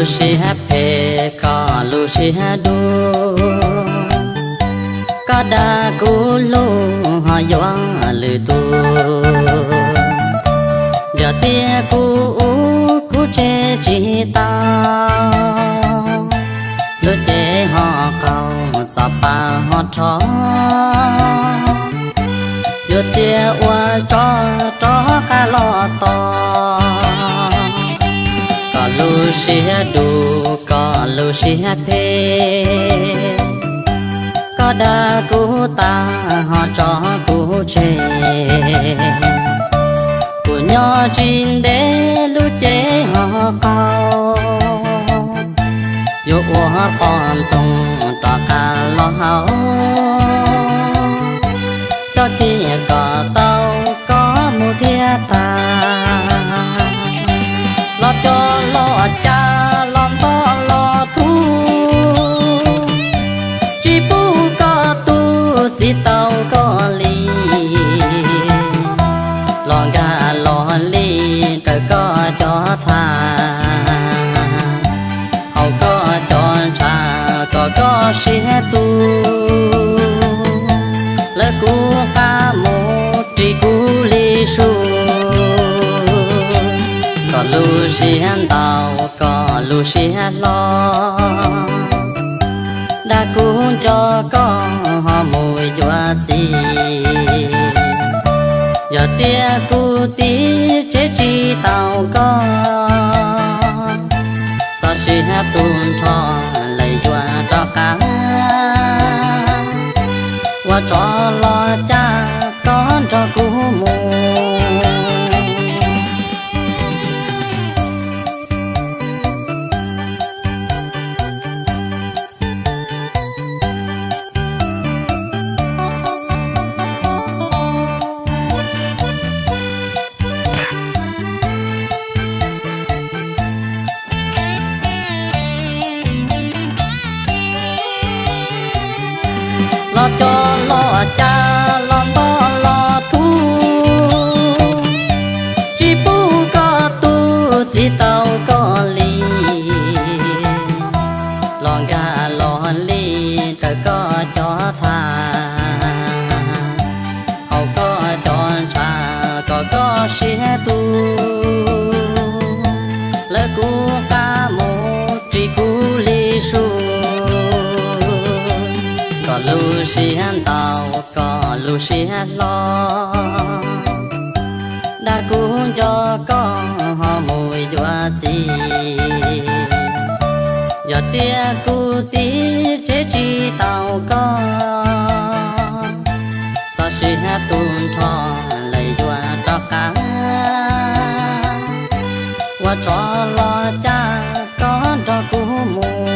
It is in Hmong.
Siab phem kom lub siab dub, koj dag kuv hlub ho yuav lwm tus. Yog tias kuv ua kuv tseg tsis tau, lub cev ho qaug txoj pa ho rho, yuav txiav ua tsov rov qab los tos. Kom lub siab dub kom lub siab phem, koj dag kuv tag ho tso kuv tseg. Kuv nyob tsis ntev lub cev ho qaug, yuav ua poj ntxoog rov qab los hauv. Coj kiag kom tau koj mus thiab tag, los coj los cas los nto los thuv, tsis pub koj tus txiv tau koj li, los nkag los li raws koj cov txha, haus koj cov ntshav kom koj siab tu. Lawv kuv qab mus ris kuv li su, kom lub siab ntau kom lub siab hlob. Dag kuv nco koj ho mus yuav txiv, yog tias kuv tiv tseb tsis tau koj, txoj sia tu nrho lawm yuav rov qab, ua tsov los cas koj nrog kuv mus. Los coj los cas los nto los thuv, tsis pub koj tus txiv tau koj li, los nkag los li raws koj cov txha, haus koj cov ntshav kom koj siab tu. Lawv kuv qab mus ris kuv li su, kom lub siab ntau kom lub siab hlob. Dag kuv nco koj ho mus yuav txiv, yog tias kuv tiv tseb tsis tau koj, txoj sia tu nrho lawm yuav rov qab, ua tsov los cas koj nrog kuv mus.